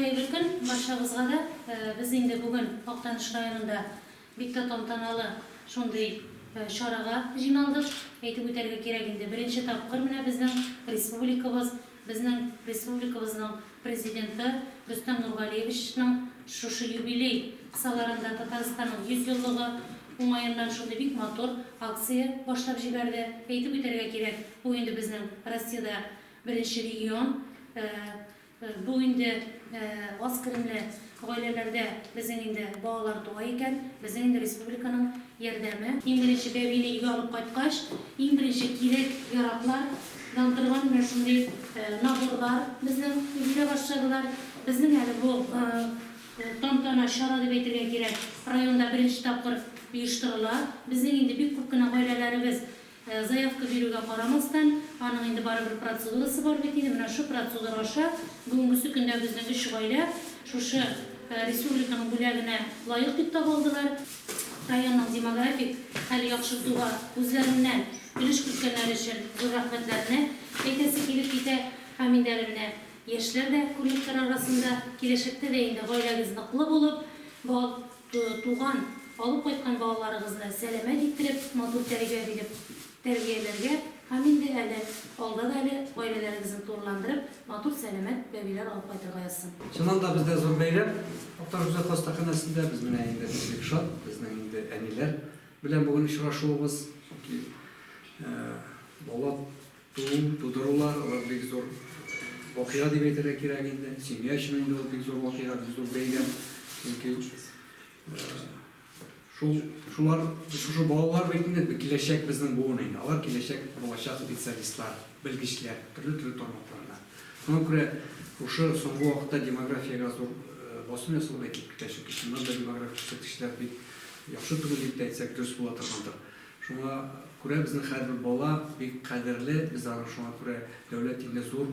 Хәерле көн барчагызга да. Без инде бүген Актаныш районында бик тә тантаналы шундый чарага җыйналдык. Әйтеп үтәргә кирәк инде, беренче тапкыр менә безнең республикабыз, безнең республикабызның Президенты Рөстәм Нургалиевичның шушы юбилей кысаларында Татарстанның 100 еллыгы уңаеннан шундый бик матур акция башлап җибәрде. Әйтеп үтәргә кирәк, бу инде безнең Россиядә беренче регион. Бу инде аз керемле гаиләләрдә безнең инде балалар туа икән, безнең инде республиканың ярдәме. Иң беренче бәбине өйгә алып кайткач, иң беренче кирәк-яраклар дан торган менә шундый наборлар безнең бирә башладылар. Безнең әле бу тантана, чара дип әйтергә кирәк, районда беренче тапкыр оештырыла. Безнең инде бик күп кенә гаиләләребез Заявка бирүгә карамастан, аның инде барыбер процедурасы бар бит инде, менә шул процедура аша бүгенгесе көндә безнең өч гаилә шушы республиканың бүләгенә лаек дип табылдылар. Районның демографик хәле яхшыртуга үзләреннән өлеш керткәннәре өчен зур рәхмәтләрне әйтәсе килеп китә. Һәм инде әле менә яшьләр дә күренеп тора арасында. Киләчәктә дә инде гаиләгез ныклы булып, Туган, алып кайткан балаларыгызны сәламәт иттереп, матур тәрбия биреп тәрбияләргә һәм инде әле алда да әле гаиләләрегезне тулыландырып, матур сәламәт бәбиләр алып кайтырга язсын. Чыннан да бездә зур бәйрәм Актаныш үзәк хастаханәсендә. Без менә инде без бик шат, безнең инде әниләр белән бүген очрашуыбыз, чөнки бала Туу, тудырулар, алар бик зур вакыйга дип әйтергә кирәк инде. Семья өчен инде ул бик зур вакыйга, бик зур бәйрәм. Чөнки шул шулар шушы балалар бит инде киләчәк безнең буын инде. Алар киләчәк булачак специалистлар, белгечләр, төрле-төрле тармакларда. Шуңа күрә шушы соңгы вакытта демографиягә зур басым ясалып әйтелеп китә, чөнки чыннан да демографик күрсәткечләр бик яхшы түгел дип тә әйтсәк дөрес була торгандыр. Шуңа күрә безнең һәрбер бала бик кадерле, без аны шуңа күрә дәүләт инде зур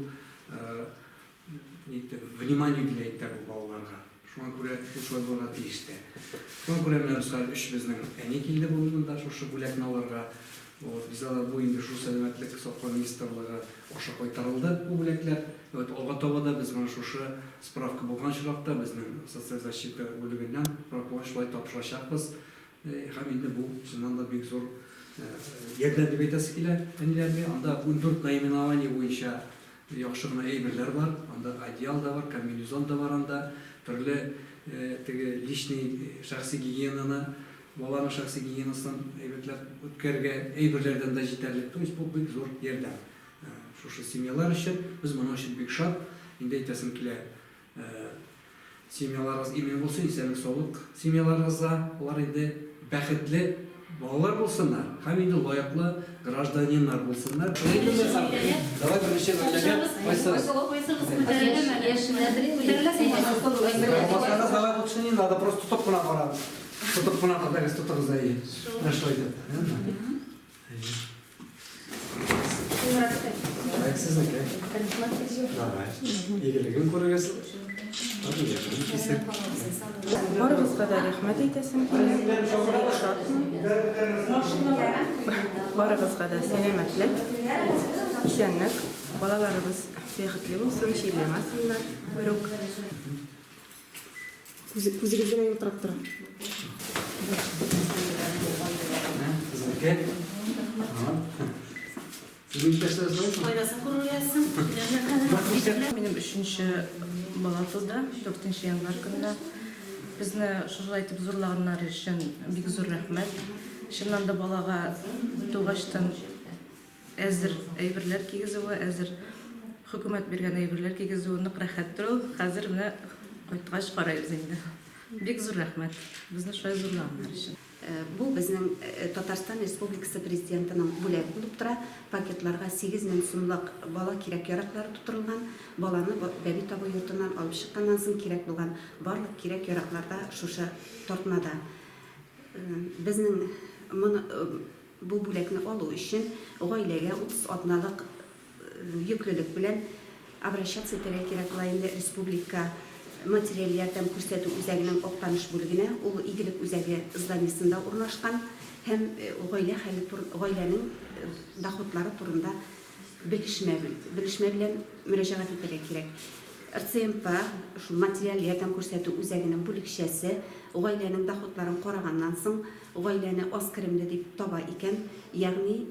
внимание уделяет итә бу балаларга. Шуңа күрә ул шулай булырга тиеш тә. Шуңа күрә менә без хәзер өч безнең әни килде бүген монда шушы бүләкне алырга. Вот, без алар бу инде шул сәламәтлек саклау министрлыгы аша кайтарылды бу бүләкләр. Вот, алга таба да без моны шушы справка булган очракта безнең социаль защита бүлегеннән справка булгач шулай тапшырачакбыз. Һәм инде бу чыннан да бик зур ярдәм дип әйтәсе килә әниләргә. Анда 14 наименование буенча яхшы гына әйберләр бар. Анда одеял да бар, комбинезон да бар анда, төрле теге личный шәхси гигиенаны, баланың шәхси гигиенасын әйбәтләп үткәрергә әйберләрдән дә җитәрлек. То есть бу бик зур ярдәм шушы семьялар өчен. Без моның өчен бик шат. Инде әйтәсем килә, Семьяларыгыз имин булсын, исәнлек-саулык семьяларыгызга, алар инде бәхетле балалар булсыннар һәм инде лаеклы гражданиннар булсыннар. Давай беренче гаиләгә кайсыгыз? Булмасагыз, давай лучше не надо, просто тотып кына карагыз. Тотып кына карагыз, тотыгыз әйе. Менә шулай итеп. Сезнеке. Давай. Игелеген күрегез. Барыгызга да рәхмәт әйтәсем килә. Бик шатмын. Барыгызга да сәламәтлек, исәнлек, балаларыбыз бәхетле булсын, чирләмәсеннәр берүк. Күзегез генә ялтырап тора. Сезнеке. Сезнең иптәшләр шулай? Файдасын күрергә язсын. Минем өченче бала туды, 4 январь көнне. Безне шушылай итеп зурлаганнары өчен бик зур рәхмәт. Чыннан да балага тугачтан Әзер әйберләр кигезүе, әзер хөкүмәт биргән әйберләр кигезүе нык рәхәттер ул. Хәзер менә кайткач карыйбыз инде. Бик зур рәхмәт, безне шулай зурлаганнар өчен. Бу безнең Татарстан Республикасы Президентының бүләге булып тора. Пакетларга 8000 сумлык бала кирәк-яраклары тутырылган. Баланы бәби табу йортыннан алып чыкканнан соң кирәк булган барлык кирәк-яраклар да шушы тартмада. Безнең моны Бу бүләкне алу өчен гаиләгә 30 атналык йөклелек белән обращаться итәргә кирәк була инде республика материаль ярдәм күрсәтү үзәгенең Актаныш бүлегенә, ул Игелек үзәге зданиесендә урнашкан һәм гаилә хәле гаиләнең доходлары турында белешмә белешмә белән мөрәҗәгать итәргә кирәк. РЦМП, шул материаль ярдәм күрсәтү үзәгенең бүлекчәсе гаиләнең доходларын караганнан соң, гаиләне аз керемле дип таба икән, ягъни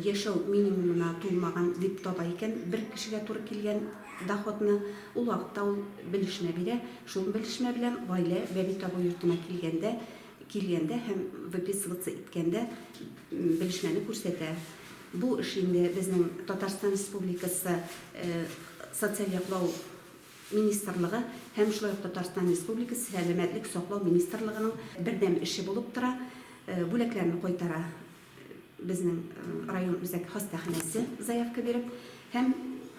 яшәү минимумына тулмаган дип таба икән бер кешегә туры килгән доходны, ул вакытта ул белешмә бирә. Шул белешмә белән гаилә бәби табу йортына килгәндә, килгәндә һәм выписываться иткәндә белешмәне күрсәтә. Бу эш инде безнең Татарстан Республикасы социаль яклау министрлыгы һәм шулай ук Татарстан Республикасы сәламәтлек саклау министрлыгының бердәм эше булып тора. Бүләкләрне кайтара безнең район үзәк хастаханәсе заявка биреп һәм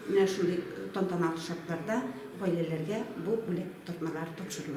менә шундый тантаналы шартларда гаиләләргә бу бүләк тартмалары тапшырыла.